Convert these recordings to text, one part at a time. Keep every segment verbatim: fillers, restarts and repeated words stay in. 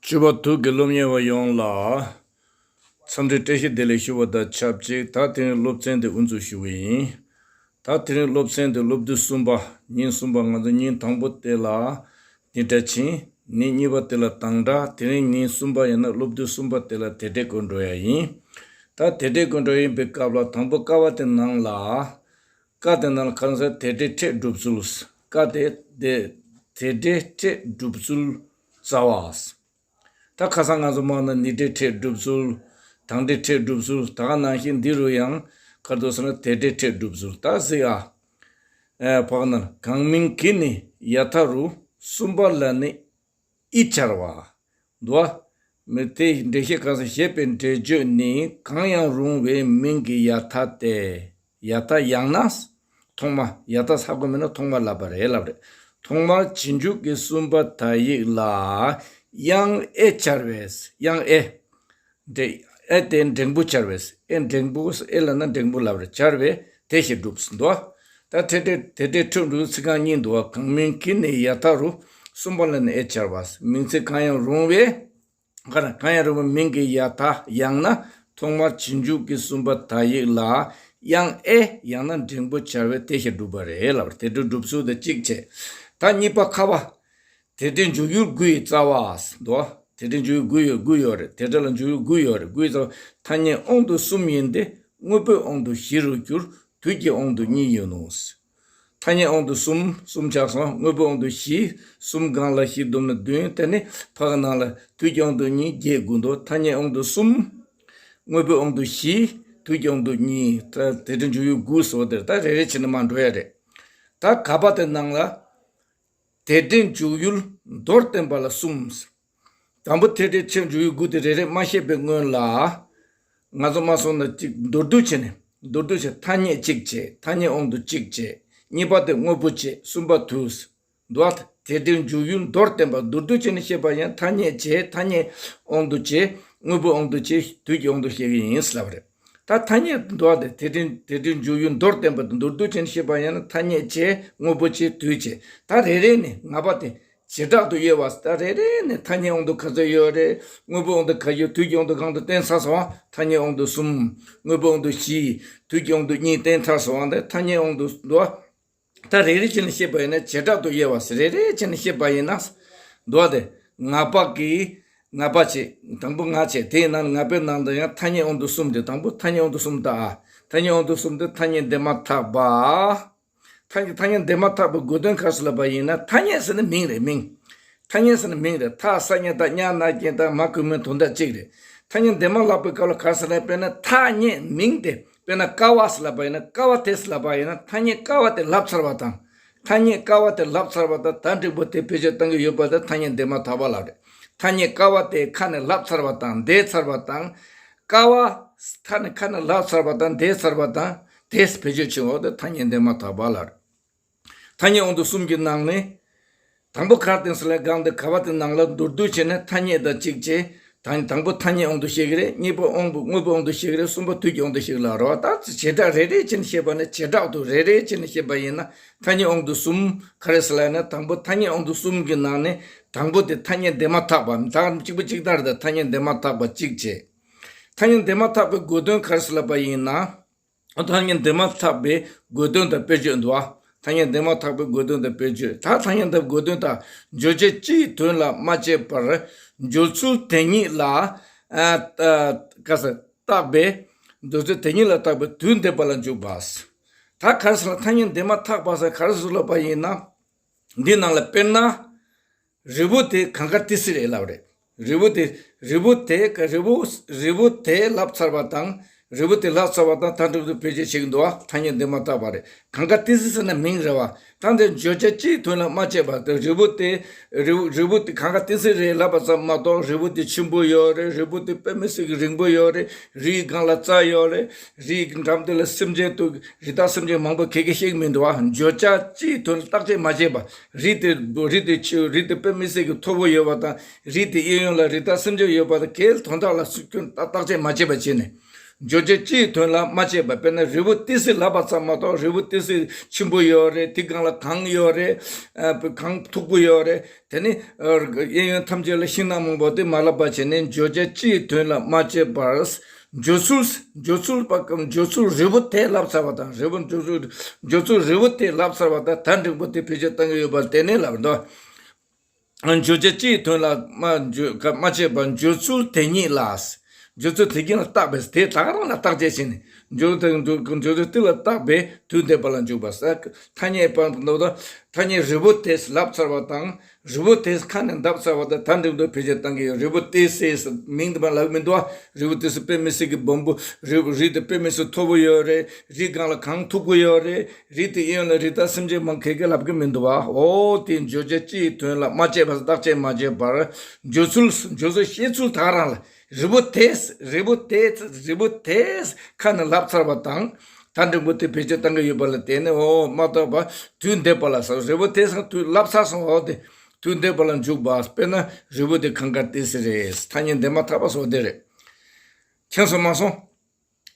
སྤྱི་པ་དུག་གི་སློབ་གཉེར་བ་ཡོངས་ལ་འཚམས་འདྲི་བཀྲ་ཤིས་བདེ་ལེགས་ཞུ་བ་དང་ཆབས་ཅིག་ད་དེ་རིང་སློབ་ཚན་དེ་དབུ་འཛུགས་ཞུ་གི་ཡིན། ད་དེ་རིང་སློབ་ཚན་དེ་སློབ་དུས་གསུམ་པ། ཉིན་གསུམ་པ། ང་ཚོ་ཉིན་དང་པོ་དེ་ལ་འདི་འདྲ་ཕྱིན། ཉིན་གཉིས་པ་དེ་ལ་དང་སྒྲ། དེ་རིང་ཉིན་གསུམ་པ་ཡིན་ན་སློབ་དུས་གསུམ་པ་དེ་ལ་དེ་འདྲའི་སྐོར་འགྲོ་ཡ་ཡིན། ད་དེ་འདྲའི་སྐོར་འགྲོ་ཡིན་པའི་སྐབས་ལ་དང་པོ་ཀ་བ་དེ་ནང་ལ། ཀ་དེ་ནང་ལ་གང་ཟེར། དེ་འདྲའི་ཕྲད་སྒྲུབ་ཚུལ། ཀ་དེ་དེ་དེ་འདྲའི་ཕྲད་སྒྲུབ་ཚུལ་རྩ་བ། ད་ཁ་སང་ང་ཚོ་མང་ན་ནི་འདྲའི་ཕྲད་སྒྲུབ་ཚུལ། དང་འདྲའི་ཕྲད་སྒྲུབ་ཚུལ། ད་ག་ནང་བཞིན་འདི་རུ་ཡང་ག་རེ་འདུག་ཟེར་ན་དེ་འདྲའི་ཕྲད་སྒྲུབ་ཚུལ། ད་གཟིགས་ཨ། ཨེ་བག་ན། གང་མིང་གིས་ནི་ཡ་མཐའ་རུ། གསུམ་པ་ལ་ནི་ཨི་སྦྱར་བ། འདུག་བ། མི་དེ་འགྲེལ་བཤད་གང་ཟེར། ཞེས་པའི་འགྲེལ་བརྗོད་ནི་གང་ཡང་རུང་བའི་མིང་གི་ཡ་མཐའ་སྟེ། ཡ་མཐའ་ཡང་ན། ཐོག་མ། ཡ་མཐའ་ཧ་གོ་མེད་ན་ཐོག་མ་ལབ་པ་རེད་ལབ་རེད། ཐོག་མར་རྗེས་འཇུག་གི་གསུམ་པ་ད་ཡིག་ལ་ཡང་ཨེ་སྦྱར་བས། ཡང་ཨེ། འདྲེ། ཨེ་དེ་འགྲེང་བུ་སྦྱར་བས། ཨེ་འགྲེང་བུ། ཨེ་ལབ་ན་འགྲེང་བུ་ལབ་རེད། སྦྱར་བས་དེ་ཞེས་སྒྲུབ་ཟིན་ཏོ། ད་དེ་འདྲའི་དེ་འདྲའི་ཕྲད་སྒྲུབ་ཚིག་རྐང་གཉིས་འདུག་བ། གང་མིང་གིས་ནི་ཡ་མཐའ་རུ། གསུམ་པ་ལ་ནི་ཨེ་སྦྱར་བ། མིང་ཚིག་གང་ཡང་རུང་བའི། ག་རེ། གང་ཡང་རུང་བའི་མིང་གི་ཡ་མཐའ་ཡང་ན་ཐོག་མར་རྗེས་འཇུག་གི་གསུམ་པ་ད་ཡིག་ལ་ཡང་ཨེ་ཡང་ན་འགྲེང་བུ་སྦྱར་བས་དེ་ཞེས་སྒྲུབ་པ་རེད་ལབ། དེ་འདྲའི་སྒྲུབ་ཚུལ་དེ་གཅིག་བྱས། ད་གཉིས་པ་ཁ་བ། དེ་འདྲའི་འཇུག་ཡུལ་དགུ་ཡི་རྩ་བ། འདུག་བ། དེ་འདྲའི་འཇུག་ཡུལ་དགུ་ཡོད། དགུ་ཡོད་རེད། དེ་འདྲ་ལ་འཇུག་ཡུལ་དགུ་ཡོད་རེད། དགུ་ཡི་རྩ་བ། ཐ་སྙད་དབང་དུ་གསུམ་ཡིན་ཏེ། དངོས་པོའི་དབང་དུ་བཞི་རུ་འགྱུར། དུས་ཀྱི་དབང་དུ་གཉིས་ཡིན་ནོ། ཐ་སྙད་དབང་དུ་གསུམ། གསུམ་ཆགས་སོང་། དངོས་པོའི་དབང་དུ་བཞི། གསུམ་སྒང་ལ་བཞི་བསྡོམས་ན་བདུན། དེ་ནི་ཕ་གི་ནང་ལ་དུས་ཀྱི་དབང་དུ་གཉིས། བརྒྱད་དགུ་འདུག་ཐ་སྙད་དབང་དུ་གསུམ། དངོས་པོའི་དབང་དུ་བཞི། དུས་ཀྱི་དབང་དུ་གཉིས། ད་དེ་འདྲའི་འཇུག་ཡུལ་དགུ་སོགས་དེར་ད་རེ་རེ་བྱས་ནས་མར་འགྲོ་ཡ་རེད། ད་ག་པ་དེ་ནང་ལ། དེ་འདྲའི་འཇུག་ཡུལ་མདོར་བསྟན་པ་ལ་གསུམ། དང་པོ་དེ་འདྲའི་ཕྲད་འཇུག་ཡུལ་དགུ་དེ་རེ་རེ་མ་བཤད་པའི་སྔོན་ལ། ང་ཚོ་མ་སོང་ན་གཅིག་མདོར་བསྡུས་བྱས་ནས། མདོར་བསྡུས་བྱས། ཐ་སྙད་གཅིག་བྱས། ཐ་སྙད་དབང་དུ་གཅིག་བྱས། གཉིས་པ་དེ་དངོས་པོ་བྱས། གསུམ་པ་དུས། འདུག་བ། དེ་འདྲའི་འཇུག་ཡུལ་མདོར་བསྟན་པ་མདོར་བསྡུས་བྱས་ནས་བཤད་པ་ཡིན་ན་ཐ་སྙད་བྱས། ཐ་སྙད་དབང་དུ་བྱས། དངོས་པོའི་དབང་དུ་བྱས། དུས་ཀྱི་དབང་དུ་བཤད་ཀྱི་ཡིན་ཟེར་ལབ་རེད། ད་ཐ་སྙད་འདུག་བ། དེ་དེ་འདྲའི་དེ་འདྲའི་འཇུག་ཡུལ་མདོར་བསྟན་པ་དེ་མདོར་བསྡུས་བྱས་ནས་བཤད་པ་ཡིན་ན་ཐ་སྙད་བྱས། དངོས་པོ་བྱས། དུས་བྱས། ད་རེ་རེ་ནས་ལྔ་པ་དེ། བྱེ་བྲག་ཏུ་དབྱེ་བ། ད་རེ་རེ་ནས་ཐ་སྙད་དབང་དུ་ག་ཚོད་ཡོད་རེད། དངོས་པོའི་དབང་དུ་ག་ཡོད། དུས་ཀྱི་དབང་དུ་གང་དུ་བསྟན་ཚར་སོང་བ། ཐ་སྙད་དབང་དུ་གསུམ། དངོས་པོའི་དབང་དུ་བཞི། དུས་ཀྱི་དབང་དུ་གཉིས་བསྟན་ཚར་སོང་བ། འདི་ཐ་སྙད་དབང་དུ་འདུག་བ། ད་རེ་རེ་བྱས་ནས་བཤད་པ་ཡིན་ན། བྱེ་བྲག་ཏུ་དབྱེ་བ་ཟེར། རེ་རེ་བྱས་ནས་བཤད་པ་ཡིན་ན། འདུག་བ། དེ་ལྔ་པ་གི་ལྔ་པ་བྱས། དང་པོ་ལྔ་བྱས། དེའི་ནང་ལྔ་པའི་ནང་དུ་ཡང་ཐ་སྙད་དབང་དུ་གསུམ་དེ། དང་པོ་ཐ་སྙད་དབང་དུ་གསུམ་དང་། ཐ་སྙད་དབང་དུ་གསུམ་དེ་ཐ་སྙད་འདས་མ་ཐག་པ། ཐ་སྙད། ཐ་སྙད་འདས་མ་ཐག་པའི་དགོས་དོན་ག་རེ་ཟེར་ལབ་པ་ཡིན་ན། ཐ་སྙད་ཟེར་ན་མིང་རེད། མིང་། ཐ་སྙད་ཟེར་ན་མིང་རེད། ཐ་ས་སྙད་ཐ། སྙ་ན་རྒན་ཐ། མ་གུས་མོའི་དོན་དག་གཅིག་རེད། ཐ་སྙད་འདས་མ་ལབ་པའི་སྐབས་ལ་ག་རེ་ཟེར་ན། དཔེར་ན་ཐ་སྙད་མིང་དེ། དཔེར་ན་ཀ་བ་ཟེར་ལབ་པ་ཡིན་ན། ཀ་བ་དེ་ཟེར་ལབ་པ་ཡིན་ན། ཐ་སྙད་ཀ་བ་དེ་ལབ་ཚར་བ་དང་། ཐ་སྙད་ཀ་བ་དེ་ལབ་ཚར་བ་དང་། ད་འགྲིག་པོ་དེ་བེད་སྤྱོད་གཏང་གི་ཡོད་པ་དེ་ཐ་སྙད་འདས་མ་ཐག་པ་ལབ་རེད། ཐ་སྙད་ཀ་བ་དེ་ཁ་ནས་ལབ་ཚར་བ་དང་། འདས་ཚར་བ་དང་། ཀ་བ་ཐ་ནས་ཁ་ནས་ལབ་ཚར་བ་དང་། འདས་ཚར་བ་དང་། དེ་བེད་སྤྱོད་བྱེད་འོ་དེ་ཐ་སྙད་འདས་མ་ཐག་པ་ལབ་རེད། ཐ་སྙད་དབང་དུ་གསུམ་གྱི་ནང་ནས། དང་པོ་ག་རེ་བསྟན་ཟེར་ལབ། གང་དེ་ག་བ་དེ་ནང་ལ་མདོར་བསྡུས་བྱས་ནས་ཐ་སྙད་དང་གཅིག་བྱས། ད་དང་པོ་ཐ་སྙད་དབང་དུ་བཤད་ཀྱི་རེད། གཉིས་པ་དབང་པོ་དངོས་པོའི་དབང་དུ་བཤད་ཀྱི་རེད། གསུམ་པ་དུས་ཀྱི་དབང་དུ་བཤད་ཀྱི་ལབ་རེད་བ། ད་བྱེ་བྲག་རེ་རེ་བྱས་ནས་བཤད་པ་ནི། བྱེ་བྲག་ཏུ་རེ་རེ་བྱས་ནས་བཤད་པ་ཡིན་ན། ཐ་སྙད་དབང་དུ་གསུམ་ག་རེ་ཟེར་ལབ་ན། དང་པོ་ཐ་སྙད་དབང་དུ་གསུམ་གྱི་ནང་ནས་དང་པོ་དེ་ཐ་སྙད་འདས་མ་ཐག་པ། ད་གཅིག་པ་གཅིག་ལྟར་དང་། ཐ་སྙད་འདས་མ་ཐག་པ་གཅིག་བྱས། ཐ་སྙད་འདས་མ་ཐག་པའི་དགོས་དོན་ག་རེ་ཟེར་ལབ་པ་ཡིན་ན། ཐ་སྙད་འདས་མ་ཐག་པའི་དགོས་དོན་དང་དཔེར་བརྗོད་འདུག་བ། ཐ་སྙད་འདས་མ་ཐག་པའི་དགོས་དོན་དང་དཔེར་བརྗོད། ད་ཐ་སྙད་འདས་དགོས་དོན་དང་། བརྗོད་བྱ་སྤྱིའི་དོན་ལ་མ་དཔྱད་པར། བརྗོད་ཚུལ་དེ་ཉིད་ལ། ཨ། ཨ། ག་ཟེར། བརྟགས་པའི། བརྗོད་ཚུལ་དེ་ཉིད་ལ་བརྟགས་པའི་དུས་འདས་པ་ལ་འཇུག་པ། ད་ག་རེ་ཟེར་ན། ཐ་སྙད་འདས་མ་ཐག་པ་ཟེར་ག་རེ་ཟེར་ལབ་པ་ཡིན་ན། འདི་ནང་ལ་དཔེར་ན། རི་བོ་དེ་གངས་དཀར་ཏི་སེ་རེད་ལབ་རེད། རི་བོ་དེ། རི་བོ་དེ་ག་རི་བོ། རི་བོ་དེ་ལབ་ཚར་བ་དང་། རི་བོ་དེ་ལབ་ཚར་བ་དང་། ད་འགྲིག་ཏུ་བེད་སྤྱོད་བྱེད་ཀྱི་འདུག་བ། ཐ་སྙད་འདས་མ་ཐག་པ་རེད། གངས་དཀར་ཏི་སེ་ཟེར་ན་མིང་རེད་བ། ད་འདིར་བརྗོད་བྱ་སྤྱིའི་དོན་ལ་མ་དཔྱད་པར། དེ་རི་བོ་དེ། རི་བོ། རི་བོ་དེ་གངས་དཀར་ཏི་སེ་རེད་ལབ་པ་ཙམ་མ་གཏོགས། རི་བོ་དེ་ཆེན་པོ་ཡོད་རེད། རི་བོ་དེ་དཔེ་མི་སྲིད་ཀྱི་རིང་པོ་ཡོད་རེད། རིའི་སྒང་ལ་རྩྭ་ཡོད་རེད། རིའི་འགྲམ་དེ་ལ་སེམས་ཅན་དུ། རི་དྭགས་སེམས་ཅན་མང་པོ་ག་གེ་ཤེས་ཀྱི་མི་འདུག་བ། བརྗོད་བྱ་སྤྱིའི་དོན་ལ་བརྟག་དཔྱད་མ་བྱས་པ། རི་དེ། རི་དེ་ཆེ། རི་དེ་དཔེ་མི་སྲིད་ཀྱི་མཐོ་པོ་ཡོད་པ་དང་། རི་དེ་གཡས་གཡོན་ལ་རི་དྭགས་སེམས་ཅན་ཡོད་པ་དང་། གལ་དོན་དག་ལ་སུ་ཁྱོན་བརྟག་དཔྱད་མ་བྱས་པ་བྱས་ནས། བརྗོད་བྱ་སྤྱིའི་དོན་ལ་མ་དཔྱད་པ། དཔེར་ན་རི་བོ་ཏི་སེ་ལབ་པ་ཙམ་མ་གཏོགས་རི་བོ་ཏི་སེ་ཆེན་པོ་ཡོད་རེད། དེ་སྒང་ལ་གངས་ཡོད་རེད། ཨ་གངས་མཐུག་པོ་ཡོད་རེད། དེ་ནི་ཨ་གཡས་གཡོན་ཐམས་ཅད་ལ་ཤིང་ནགས་མང་པོ་དེ་མ་ལབ་པ་བྱས་ནས་བརྗོད་བྱ་སྤྱིའི་དོན་ལ་མ་དཔྱད་པར། བརྗོད་ཚུལ་བརྗོད་ཚུལ་པ་བརྗོད་ཚུལ་རི་བོ་དེ་ལབ་ཚར་བ་དང་། རི་བོ་བརྗོད་ཚུལ་བརྗོད་ཚུལ་རི་བོ་དེ་ལབ་ཚར་བ་དང་། ད་འགྲེང་བུ་དེ་བེད་སྤྱོད་གཏང་གི་ཡོད་པ་དེ་ནས་ལབ་འདུག་བརྗོད་བྱ་སྤྱིའི་དོན་ལ་མ་བརྗོད་མ་དཔྱད་པར། བརྗོད་ཚུལ་དེ་ཉིད་ལ། བརྗོད་ཚུལ་དེ་ཉིད་ལ་བརྟགས་པས། དེ་ད་ག་རང་ལ་བརྟག་དཔྱད་བྱས་ནས། བརྗོད་དེ་བརྗོད་བརྗོད་ཚུལ་དེ་ལ་བརྟགས་པས་དུས་འདས་པ་ལ་འཇུག་པ། ས་ཐ་སྙད་པ་ནོ། ད་ཐ་སྙད་རི་བོ་དེ་ལབ་ཚར་བ་དང་། རི་བོ་དེ་ཁ་ནས་བརྡབ་ཚར་བ་དང་། ད་འགྲེང་བུ་དེ་བེད་སྤྱོད་གཏང་གི་ཡོད། རི་བོ་ཏི་སེ་མིང་དེ་མ་ལབ་མི་འདུག་བ། རི་བོ་ཏི་སེ་དཔེ་མི་སྲིད་ཀྱི་སྦོམ་པོ། རི་རི་དེ་དཔེ་མི་སྲིད་མཐོ་པོ་ཡོད་རེད། རི་སྒང་ལ་གངས་མཐུག་པོ་ཡོད་རེད། རི་དེ་གཡོན་ལ་རི་དྭགས་སེམས་ཅན་མང་གེ་གེ་ལབ་གི་མི་འདུག་བ། འོ་དེ་བརྗོད་བྱ་སྤྱིའི་དོན་ལ་མ་དཔྱད་པར། བརྟག་དཔྱད་མ་བྱས་པར། བརྗོད་ཚུལ་བརྗོད་ཚུལ་བཤད་ཚུལ་ད་ག་རང་ལ། རི་བོ་དེས་རི་བོ་དེས་རི་བོ་དེས་ཁ་ནས་ལབ་ཚར་བ་དང་། ད་འགྲེང་བུ་དེ་བེད་སྤྱོད་གཏང་གི་ཡོད་པ་ལ་བརྟེན་ནས། འོ་མ་གཏོགས་པ་དུས་འདས་པ་ལ་ཟེར། རི་བོ་དེས་དུས་ལབ་ཚར་སོང་། འོ་དེ་དུས་འདས་པ་ལ་འཇུག་པ། དཔེར་ན་རི་བོ་དེ་གངས་དཀར་ཏི་སེ་རེད། ཐ་སྙད་འདས་མ་ཐག་པ་སོགས་དེ་རེད། མཁྱེན་སོང་མ་སོང་།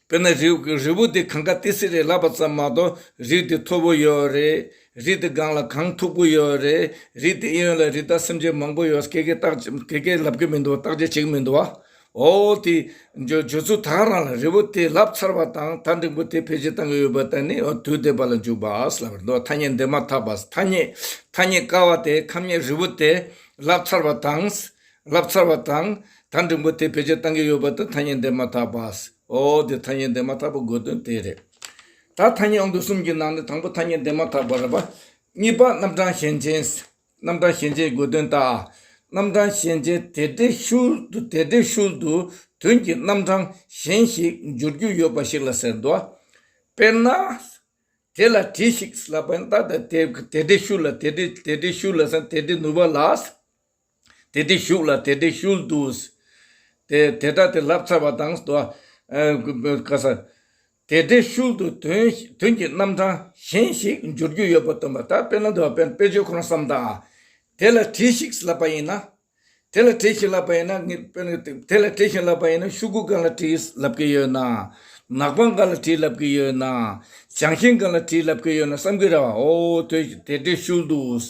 དཔེར་ན་རི་རི་བོ་དེ་གངས་དཀར་ཏི་སེ་རེད་ལབ་པ་ཙམ་མ་གཏོགས། རི་དེ་མཐོ་པོ་ཡོད་རེད། རི་དེ་སྒང་ལ་གངས་མཐུག་པོ་ཡོད་རེད། རི་དེ་གཡོན་ལ་རི་དྭགས་སེམས་ཅན་མང་པོ་ཡོད། གེ་གེ་བརྟག་གེ་གེ་ལབ་གི་མི་འདུག་བརྟག་དཔྱད་བྱེད་ཀྱི་མི་འདུག་བ། འོ་དེ་བརྗོད་བརྗོད་ཚུལ་ད་ག་རང་ལ་རི་བོ་དེ་ལབ་ཚར་བ་དང་། ད་འགྲེང་བུ་དེ་བེད་སྤྱོད་གཏང་གི་ཡོད་པ་དེ་ནི། འོ་དུས་འདས་པ་ལ་འཇུག་པ་ལབ་པ་རེད་འདུག་ཐ་སྙད་འདས་མ་ཐག་པ། ཐ་སྙད་ཐ་སྙད་ཀ་བ་དེ་ཁ་སྙད་རི་བོ་དེ་ལབ་ཚར་བ་དང་། ལབ་ཚར་བ་དང་། ད་འགྲེང་བུ་དེ་བེད་སྤྱོད་གཏང་གི་ཡོད་པ་དེ་ཐ་སྙད་འདས་མ་ཐག་པ། འོ་དེ་ཐ་སྙད་འདས་མ་ཐག་པ་དགོས་དོན་དེ་རེད། ད་ཐ་སྙད་དབང་དུ་གསུམ་གྱི་ནང་ནས་དང་པོ་ཐ་སྙད་འདས་མ་ཐག་པ་རེད་པ། གཉིས་པ་རྣམ་གྲངས་གཞན་ཅན། རྣམ་གྲངས་གཞན་ཅན་དགོས་དོན་ལྟ། རྣམ་གྲངས་གཞན་ཅན་དེ་འདྲའི་ཤུལ་དུ་དེ་འདྲའི་ཤུལ་དུ་དོན་གྱི་རྣམ་གྲངས་གཞན་ཞིག་འབྱོར་རྒྱུ་ཡོད་པ་ཞིག་ལ་ཟེར་འདུག་དཔེར་ན། དེ་ལ་བྲིས་ཤིག་ལབ་པ་ཡིན་ན། ད་དེ་དེ་འདྲའི་ཤུལ་ལ་དེ་འདྲའི་དེ་འདྲའི་ཤུལ་ལ་ཟེར་ན་དེ་འདྲའི་ནུས་པ་ལ། དེ་འདྲའི་ཤུལ་ལ་དེ་འདྲའི་ཤུལ་དུ། དེ་དེ་སྒྲ་དེ་ལབ་ཚར་བ་དང་དོ། ཨ་ག་ས། དེ་འདྲའི་ཤུལ་དུ་དོན་དོན་གྱི་རྣམ་གྲངས་གཞན་ཞིག་འབྱོར་རྒྱུ་ཡོད་པ་སྟོན་པ། ད་དཔེར་ན་དོ། དཔེ་དཔེ་བརྗོད་ཁོ་རང་བསམ་དང་། དེ་ལ་བྲིས་ཤིག་ལབ་པ་ཡིན་ན། དེ་ལ་བྲིས་ཤིག་ལབ་པ་ཡིན་ན། ངས་དཔེར་ན་དེ་ལ་བྲིས་ཤིག་ལབ་པ་ཡིན་ན། ཤོག་གུ་སྒང་ལ་བྲིས་ལབ་ཀྱི་ཡོད་ན། ནག་པང་སྒང་ལ་བྲིས་ལབ་ཀྱི་ཡོད་ན། བྱང་ཤིང་སྒང་ལ་བྲིས་ལབ་ཀྱི་ཡོད་ན་བསམ་གྱི་རེད་བ། འོ་དེ་དེ་འདྲའི་ཤུལ་དུ།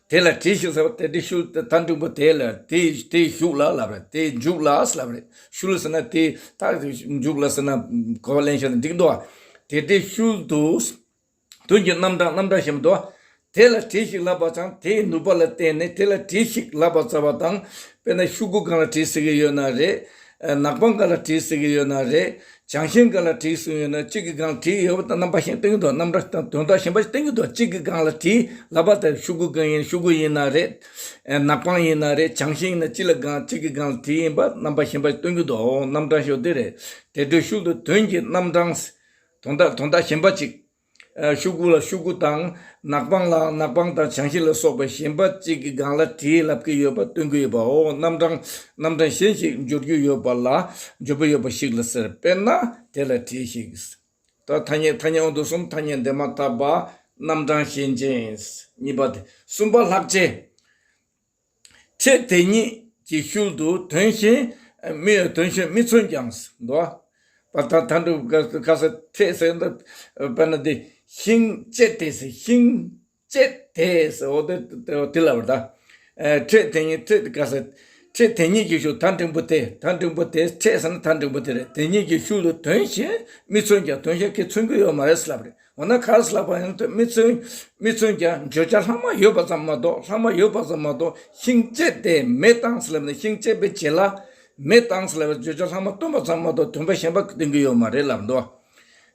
དེ་ལ་བྲིས་ཤིག་ཟེར་བ། དེ་འདྲའི་ཤུལ་དུ་ད་འགྲེང་བུ་དེ་ལ་དེ་དེ་ཤུལ་ལ་ལབ་རེད། དེ་མཇུག་ལ་ལབ་རེད། ཤུལ་ཟེར་ན་དེ་ད་མཇུག་ལ་ཟེར་ན་གོ་བ་ལེན་ཤོག་ན་འགྲིག་འདུག་བ། དེ་འདྲའི་ཤུལ་དུ། དོན་གྱི་རྣམ་གྲངས་རྣམ་གྲངས་གཞན་དུ། དེ་ལ་བྲིས་ཤིག་ལབ་པ་ཙམ། དེའི་ནུས་པ་ལ་བརྟེན་ནས་དེ་ལ་བྲིས་ཤིག་ལབ་པ་ཙམ་པ་དང་། དཔེར་ན་ཤོག་གུ་སྒང་ལ་བྲིས་ཟེར་གྱི་ཡོད་ན་རེད། ཨ་ནག་པང་སྒང་ལ་བྲིས་ཟེར་གྱི་ཡོད་ན་རེད། བྱང་ཤིང་སྒང་ལ་བྲིས་ཟེར་གྱི་ཡོད་ན། གཅིག་གི་སྒང་ལ་བྲིས་ཡོད་པ་དང་རྣམ་པ་གཞན་སྟོན་གྱི་འདུག་རྣམ་གྲངས་དང་དོན་དག་གཞན་པ་ཞིག་སྟོན་གྱི་འདུག་གཅིག་གི་སྒང་ལ་བྲིས་ལབ་པ་དང་། ཤོག་གུ་སྒང་ཡིན། ཤོག་གུ་ཡིན་ན་རེད། ཨ་ནག་པང་ཡིན་ན་རེད། བྱང་ཤིང་ཡིན་ན་གཅིག་ལ་སྒང་གཅིག་གི་སྒང་ལ་བྲིས་ཡིན་པ་རྣམ་པ་གཞན་པ་ཞིག་སྟོན་གྱི་འདུག་འོ་རྣམ་གྲངས་ཤོག་དེ་རེད། དེ་འདྲའི་ཤུལ་དུ་དོན་གྱི་རྣམ་གྲངས། དོན་དག་དོན་དག་གཞན་པ་གཅིག་ཨ་ཤོག་གུ་ལ་ཤོག་གུ་དང་། ནག་པང་ལ་ནག་པང་དང་། བྱང་ཤིང་ལ་སོགས་པ་གཞན་པ་གཅིག་གི་སྒང་ལ་བྲིས་ལབ་ཀྱི་ཡོད་པ་སྟོན་གྱི་ཡོད་པ། འོ་རྣམ་གྲངས་རྣམ་གྲངས་གཞན་ཞིག་འབྱོར་རྒྱུ་ཡོད་པ་ལ་འབྱོར་པ་ཡོད་པ་ཞིག་ལ་ཟེར། དཔེར་ན་དེ་ལ་བྲིས་ཤིག་ད་ཐ་སྙད་ཐ་སྙད་དབང་དུ་གསུམ། ཐ་སྙད་འདས་མ་ཐག་པ། རྣམ་གྲངས་གཞན་ཅན། གཉིས་པ་དེ། གསུམ་པ་ལྷག་བཅས། ཕྲད་དེ་ཉིད་ཀྱི་ཤུལ་དུ་དོན་གཞན་མི་དོན་གཞན་མི་མཚོན་ཀྱང་འདུག་བ། ད་ད་འགྲོ་ག་ས་ཕྲད་ཟེར་ན། དཔེར་ན་དེ་ཤིང་བཅད་དེ་ཟེར། ཤིང་བཅད་དེ་ཟེར། འོ་དེ་དེ་ལབ་པ་ད། ཨ་ཕྲད་དེ་ཉིད་ཕྲད་ག་ས་ཕྲད་དེ་ཉིད་ཀྱི་ཤུལ། ད་འགྲེང་བུ་དེ། ད་འགྲེང་བུ་དེ། ཕྲད་ཟེར་ན་ད་འགྲེང་བུ་དེ་རེད། དེ་ཉིད་ཀྱི་ཤུལ་དུ་དོན་གཞན་མི་མཚོན་ཀྱང་། དོན་གཞན་གྱིས་མཚོན་གྱི་ཡོད་མ་རེད་ཟེར་ལབ་རེད། འོ་ན་ག་རེ་ལབ་པ་ཡིན་ན། མི་མཚོན་མི་མཚོན་ཀྱང་། བརྗོད་བྱ་ལྷག་མ་ཡོད་པ་ཙམ་མ་གཏོགས། ལྷག་མ་ཡོད་པ་ཙམ་མ་གཏོགས། ཤིང་བཅད་དེ་མེ་བཏང་ཟེར་ལབ་ནས། ཤིང་བཅད་པའི་རྗེས་ལ་མེ་བཏང་ཟེར་ལབ་པའི་བརྗོད་བྱ་ལྷག་མ་སྟོན་པ་ཙམ་མ་གཏོགས་དོན་པ་གཞན་པ་སྟོན་གྱི་ཡོད་མ་རེད་ལབ་འདུག་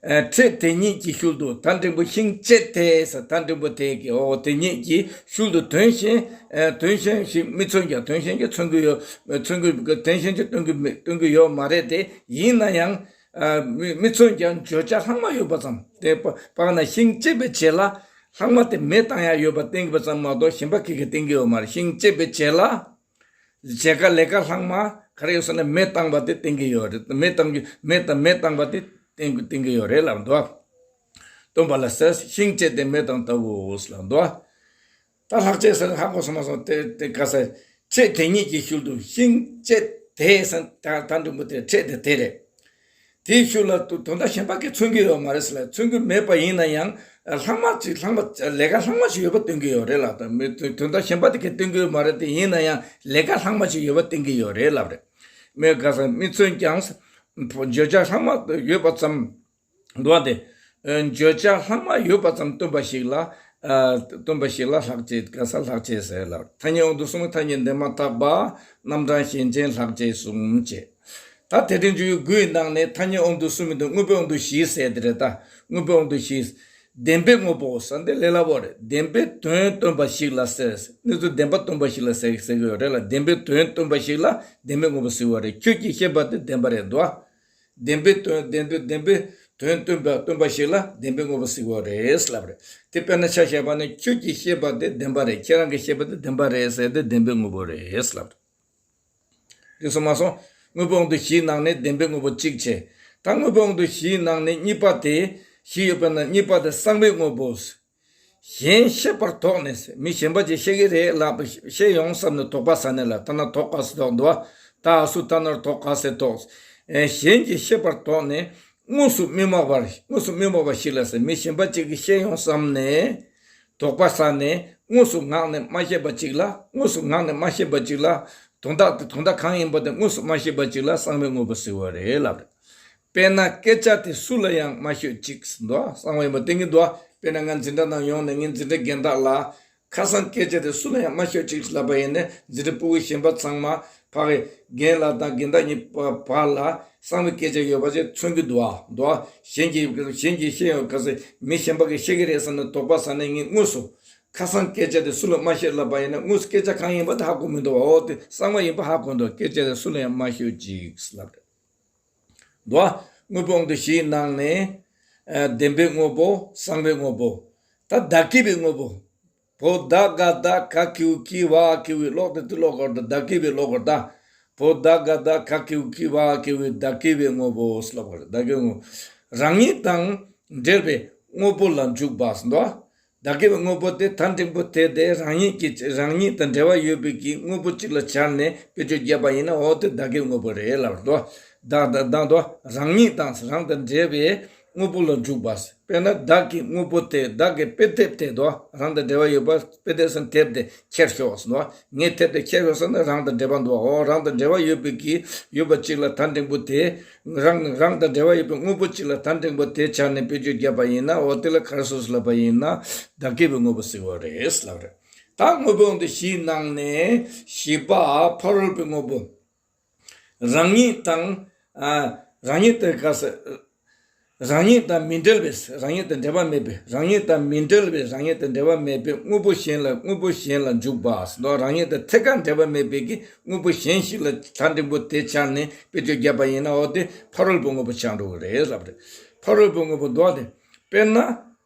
ཨ་ཕྲད་དེ་ཉིད་ཀྱི་ཤུལ་དུ། ད་འགྲེང་བུ་ཤིང་བཅད་དེ་ཟེར། ད་འགྲེང་བུ་དེ་གི་འོ་དེ་ཉིད་ཀྱི་ཤུལ་དུ་དོན་གཞན་ཨ་དོན་གཞན་ཞིག་མི་མཚོན་ཀྱང་། དོན་གཞན་གྱིས་མཚོན་གྱི་ཡོད། མཚོན་གྱི་དོན་གཞན་གྱིས་སྟོན་གྱི་མི་སྟོན་གྱི་ཡོད་མ་རེད་དེ། ཡིན་ན་ཡང་། ཨ་མི་མི་མཚོན་ཀྱང་བརྗོད་བྱ་ལྷག་མ་ཡོད་པ་ཙམ། དེ་དཔེར་ན་ཤིང་བཅད་པའི་རྗེས་ལ་ལྷག་མ་དེ་མེ་བཏང་ཡ་ཡོད་པ་བསྟན་གྱི་པ་ཙམ་མ་གཏོགས་གཞན་པ་གི་གི་བསྟན་གྱི་ཡོད་མ་རེད། ཤིང་བཅད་པའི་རྗེས་ལ། རྗེས་ཀ་ལས་ཀ་ལྷག་མ་ག་རེ་ཡོད་ཟེར་ན་མེ་བཏང་བ་དེ་བསྟན་གྱི་ཡོད་རེད། མེ་བཏང་གི་མེ་དང་མེ་བཏང་བ་དེ་བསྟན་བསྟན་གྱི་ཡོད་རེད་ལབ་འདུག་སྟོན་པ་ལ་ཟེར། ཤིང་བཅད་དེ་མེ་བཏང་ལྟ་བུའོ་ལབ་འདུག་ད་ལྷག་བཅས་ཟེར་ན་ཧ་གོ་སོང་མ་སོང་། དེ་དེ་ག་ས་ཕྲད་དེ་ཉིད་ཀྱི་ཤུལ་དུ། ཤིང་བཅད་དེ་ཟེར། ད་ད་འགྲེང་བུ་དེ་ཕྲད་དེ་དེ་རེད། དེའི་ཤུལ་ལ་དོ་དོན་དག་གཞན་པ་གིས་མཚོན་གྱི་ཡོད་མ་རེད་ཟེར་ལ། མཚོན་གྱི་མེད་པ་ཡིན་ན་ཡང་ལྷག་མ་ཅིག་ལྷག་མ་ལས་ཀ་ལྷག་མ་ཞིག་ཡོད་པ་སྟོན་གྱི་ཡོད་རེད་ལབ། ད་མི་དོན་དོན་དག་གཞན་པ་དེ་གིས་སྟོན་གྱི་ཡོད་མ་རེད། དེ་ཡིན་ན་ཡང་ལས་ཀ་ལྷག་མ་ཞིག་ཡོད་པ་སྟོན་གྱི་ཡོད་རེད་ལབ་རེད། མི་ག་ས་མི་མཚོན་ཀྱང་བརྗོད་བྱ་ལྷག་མ་ཡོད་པ་ཙམ། འདུག་སྟེ། བརྗོད་བྱ་ལྷག་མ་ཡོད་པ་ཙམ་སྟོན་པ་ཞིག་ལ། སྟོན་པ་ཞིག་ལ་ལྷག་བཅས་ག་ས་ལྷག་བཅས་ཟེར་ལ། ཐ་སྙད་དབང་དུ་གསུམ་ཐ་སྙད་འདས་མ་ཐག་པ། རྣམ་གྲངས་གཞན་ཅན་ལྷག་བཅས་གསུམ་བཅས། ད་དེ་རིང་འཇུག་ཡུལ་དགུའི་ནང་ནས་ཐ་སྙད་དབང་དུ་གསུམ་མི་འདུག་དངོས་པོའི་དབང་དུ་བཞི་ཟེར་དེ་རེད། ད་དངོས་པོའི་དབང་དུ་བཞི། བདེན་པའི་དངོས་པོ་ཟེར་འདི་ལས་སླ་པོ་རེད། བདེན་པའི་དོན་སྟོན་པ་ཞིག་ལ་ཟེར། གནས་ཚུལ་བདེན་པ་སྟོན་པ་ཞིག་ལ་ཟེར་ཟེར་གྱི་ཡོད་རེད་ལ། བདེན་པའི་དོན་སྟོན་པ་ཞིག་ལ་བདེན་པའི་དངོས་པོ་ཟེར་བ་རེད། ཁྱོད་ཀྱིས་བཤད་པ་དེ་བདེན་པ་རེད་འདུག་བདེན་པའི་དོན་བདེན་དོན་བདེན་པའི་དོན་སྟོན་པ་སྟོན་པ་ཞིག་ལ་བདེན་པའི་དངོས་པོ་ཟེར་བ་རེད་ལབ་རེད། དེ་དཔེར་ན་ཆ་བཞག་པ་ནི་ཁྱོད་ཀྱིས་བཤད་པ་དེ་བདེན་པ་རེད། ཁྱེད་རང་གིས་བཤད་པ་དེ་བདེན་པ་རེད་ཟེར་ཏེ་བདེན་པའི་དངོས་པོ་རེད་ལབ་རེད། དེ་སོང་མ་སོང་། དངོས་པོའི་དབང་དུ་བཞིའི་ནང་ནས་བདེན་པའི་དངོས་པོ་གཅིག་བྱས། ད་དངོས་པོའི་དབང་དུ་བཞིའི་ནང་ནས་གཉིས་པ་དེ། བཞི་ཡོད་པ་ན་གཉིས་པ་དེ་གསང་བའི་དངོས་པོ། གཞན་ཤེས་པར་དོགས་ནས། མི་གཞན་པ་ཅིག་ཤེས་ཀྱི་རེད་ལབ། ཤེས་ཡོང་བསམ་ནས་དོགས་པ་ཟ་ནས་ལ། ཐ་ན་དོགས་ག་ཟེ་དོགས་འདུག་ད་སུ་ཐ་ནར་དོགས་ག་ཟེ་དོགས། གཞན་གྱིས་ཤེས་པར་དོགས་ནས་དངོས་སུ་མི་སྨྲ་བར། དངོས་སུ་མི་སྨྲ་བ་ཞིག་ལ་ཟེར། མི་གཞན་པ་ཅིག་གིས་ཤེས་ཡོང་བསམ་ནས་དོགས་པ་ཟ་ནས་དངོས་སུ་ངག་ནས་མ་བཤད་པ་ཅིག་ལ། དངོས་སུ་ངག་ནས་མ་བཤད་པ་ཅིག་ལ། དོན་དག་དེ་དོན་དག་གང་ཡིན་པ་དེ་དངོས་སུ་མ་ཤེས་པ་ཅིག་ལ་གསང་བའི་དངོས་པོ་ཟེར་བ་རེད་ལབ་རེད། དཔེར་ན་སྐད་ཆ་དེ་སུ་ལ་ཡང་མ་ཤོད་ཅིག་འདུག་གསང་བ་ཡིན་པ་བསྟན་གྱི་འདུག་དཔེར་ན་ང་འཛིན་གྲྭ་ནང་ཡོང་ནས་ངའི་འཛིན་གྲྭ་རྒན་བདག་ལ། ཁ་སང་སྐད་ཆ་དེ་སུ་ལ་ཡང་མ་ཤོད་ཅིག་ལབ་པ་ཡིན་ན། འཛིན་གྲྭ་ཕྲུ་གུ་གཞན་པ་ཚང་མ་ཕ་གི་རྒན་ལགས་དང་རྒན་བདག་གཉིས་བར་ལ་གསང་བའི་སྐད་ཆ་ཡོད་པ་ཅིག་མཚོན་གྱི་འདུག་ཨ། འདུག་ཨ། གཞན་གྱིས་གཞན་གྱིས་ཤེས་ཡོང་ག་ཚོད་མི་གཞན་པ་གིས་ཤེས་ཀྱི་རེད་བསམ་ནས་དོགས་པ་ཟ་ནས་ངས་དངོས་སུ། ཁ་སང་སྐད་ཆ་དེ་སུ་ལ་མ་བཤད་ལབ་པ་ཡིན་ན། དངོས་སུ་སྐད་ཆ་གང་ཡིན་པ་དེ་ཧ་གོ་མི་འདུག་བ། འོ་དེ་གསང་བ་ཡིན་པ་ཧ་གོ་འདུག་སྐད་ཆ་དེ་སུ་ལ་ཡང་མ་ཤོད་ཅིག་ལབ་རེད། འདུག་བ། དངོས་པོའི་དབང་དུ་བཞིའི་ནང་ནས། ཨ། བདེན་པའི་དངོས་པོ། གསང་བའི་དངོས་པོ། ད་བདག་གི་བའི་དངོས་པོ། བོ་ད་ག་ད་ག་གི་གུ་གི་བ་གི་བའི་ཀློག་དེ་དུ་ཀློག་གོ་ད། བདག་གི་བའི་ཀློག་གོ་ད། བོ་ད་ག་ད་ག་གི་གུ་གི་བ་གི་བའི་བདག་གི་བའི་དངོས་པོ་ཀློག་གོ་བདག་གི་དངོས། རང་ཉིད་དང་འབྲེལ་བའི་དངོས་པོ་ལ་འཇུག་པ་ཟེར་འདུག་བ། བདག་གི་དངོས་པོ་དེ་ཐ་འབྲིང་པོ་དེ་དེ་རང་ཉིད་ཀྱི་རང་ཉིད་དང་འབྲེལ་བ་ཡོད་པའི་གི་དངོས་པོ་གཅིག་ལ་སྦྱར་ནས་དཔེ་བརྗོད་བརྒྱབ་པ་ཡིན་ན། འོ་དེ་བདག་གི་དངོས་པོ་རེད་ལབ་འདུག་བདག་བདག་བདག་འདུག་རང་ཉིད་དང་རང་དང་འབྲེལ་བའི་དངོས་པོ་ལ་འཇུག་པ། དཔེར་ན་བདག་གི་དངོས་པོ་དེ། བདག་གི་དཔེ་དེབ་དེ་འདུག་རང་དང་འབྲེལ་བ་ཡོད་པ་དཔེ་དེབ་སམ་དེབ་དེ་ཁྱེར་ཤོག་ཟེར་འདུག་ངའི་དེབ་དེ་ཁྱེར་ཤོག་ཟེར་ན་རང་དང་འབྲེལ་བ་འདུག་འོ་རང་དང་འབྲེལ་བ་ཡོད་པའི་གི་ཡོད་པ་གཅིག་ལ་ཐ་འབྲིང་པོ་དེ། རང་རང་དང་འབྲེལ་བ་ཡོད་པའི་དངོས་པོ་གཅིག་ལ་ཐ་འབྲིང་པོ་དེ་སྦྱར་ནས་དཔེ་བརྗོད་བརྒྱབ་པ་ཡིན་ན། འོ་དེ་ལ་ག་རེ་ཟེར་ལབ་པ་ཡིན་ན། བདག་གི་བའི་དངོས་པོ་ཟེར་བ་རེད་ལབ་རེད། ད་དངོས་པོའི་དབང་དུ་བཞིའི་ནང་ནས་བཞི་པ་ཕ་རོལ་པོའི་དངོས་པོ། རང་ཉིད་དང་། ཨ། རང་ཉིད་དང་ག་ས། རང་ཉིད་དང་མི་འབྲེལ་བའི། རང་ཉིད་དང་འབྲེལ་བ་མེད་པའི། རང་ཉིད་དང་མི་འབྲེལ་བའི། རང་ཉིད་དང་འབྲེལ་བ་མེད་པའི་དངོས་པོ་གཞན་ལ། དངོས་པོ་གཞན་ལ་འཇུག་པ་ཟེར་འདུག་རང་ཉིད་དང་ཐད་ཀར་འབྲེལ་བ་མེད་པའི་གི་དངོས་པོ་གཞན་ཞིག་ལ་ཐ་འབྲིང་པོ་དེ་སྦྱར་ནས་དཔེ་བརྗོད་བརྒྱབ་པ་ཡིན་ན། འོ་དེ་ཕ་རོལ་པོའི་དངོས་པོ་ཆགས་འགྲོ་གི་རེད་ལབ་རེད། ཕ་རོལ་པོའི་དངོས་པོ་འདུག་སྟེ། དཔེར་ན།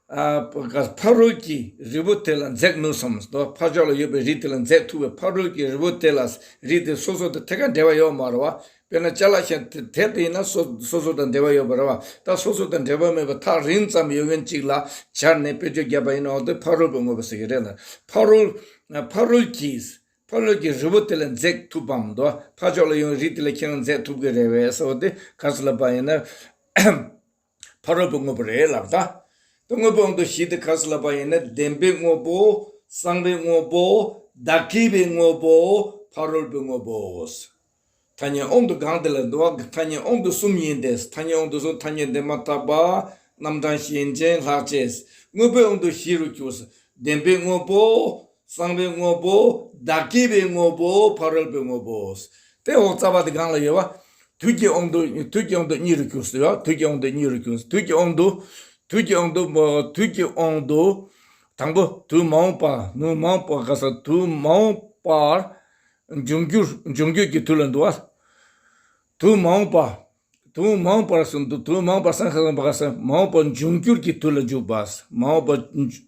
ཨ། ཕ་རོལ་གྱི་རི་བོ་དེ་ལ་འཛེག་ནུས་སམ་ཟེར་འདུག་ཕར་ཕྱོགས་ལ་ཡོད་པའི་རི་དེ་ལ་འཛེག་ཐུབ་པའི། ཕ་རོལ་གྱི་རི་བོ་དེ་ལ། རི་དེ་སོ་སོ་དང་ཐད་ཀར་འབྲེལ་བ་ཡོད་མ་རེད་བ། དཔེར་ན་ཅ་ལག་གཞན་དེ་དེབ་དེ་ཡིན་ན་སོ་སོ་སོ་དང་འབྲེལ་བ་ཡོད་པ་རེད་བ། ད་སོ་སོ་དང་འབྲེལ་བ་མེད་པ་ཐག་རིང་ཙམ་ཡོད་མཁན་གཅིག་ལ་སྦྱར་ནས་དཔེ་བརྗོད་བརྒྱབ་པ་ཡིན་ན། འོ་དེ་ཕ་རོལ་པོའི་དངོས་པོ་ཟེར་གྱི་རེད་ལ། ཕ་རོལ། ཕ་རོལ་གྱི། ཕ་རོལ་གྱི་རི་བོ་དེ་ལ་འཛེག་ཐུབ་བམ་འདུག་ཕར་ཕྱོགས་ལ་ཡོང་རི་དེ་ལ་ཁྱེད་རང་འཛེག་ཐུབ་ཀྱི་རེད་བས་ཟེར་བ་དེ་ག་ཟེར་ལབ་པ་ཡིན་ན། ཕ་རོལ་པོའི་དངོས་པོ་རེད་ལབ་ད། དེ་དངོས་པོའི་དབང་དུ་བཞི་དེ་ག་ཟེར་ལབ་པ་ཡིན་ན། བདེན་པའི་དངོས་པོ། གསང་བའི་དངོས་པོ། བདག་གི་བའི་དངོས་པོ། ཕ་རོལ་པོའི་དངོས་པོ། ཐ་སྙད་དབང་དུ་གང་དེ་ལ་འདུ་བ། ཐ་སྙད་དབང་དུ་གསུམ་ཡིན་ཏེ། ཐ་སྙད་དབང་དུ་གསུམ་ཐ་སྙད་འདས་མ་ཐག་པ། རྣམ་གྲངས་གཞན་ཅན་ལྷག་བཅས། དངོས་པོའི་དབང་དུ་བཞི་རུ་གྱུར། བདེན་པའི་དངོས་པོ། གསང་བའི་དངོས་པོ། བདག་གི་བའི་དངོས་པོ། ཕ་རོལ་པོའི་དངོས་པོ། དེ་འོག་རྩ་བ་དེ་སྒང་ལ་ཡོད་བ། དུས་ཀྱི་དབང་དུ། དུས་ཀྱི་དབང་དུ་གཉིས་རུ་གྱུར་ཟེར་བ། དུས་ཀྱི་དབང་དུ་གཉིས་རུ་གྱུར། དུས་ཀྱི་དབང་དུ། དུས་ཀྱི་དབང་དུ། དུས་ཀྱི་དབང་དུ། དང་པོ་དུས་མ་འོངས་པ། དུས་མ་འོངས་པ་ག་ས། དུས་མ་འོངས་པར་འབྱུང་འགྱུར། འབྱུང་འགྱུར་གྱི་དུས་ལ་འདུ་བ། དུས་མ་འོངས་པ། དུས་མ་འོངས་པར་གསུངས་འདུག་དུས་མ་འོངས་པ་སང་ཁ་སང་པ་ག་ས། མ་འོངས་པ་འབྱུང་འགྱུར་གྱི་དུས་ལ་འཇུག་པ། མ་འོངས་པ་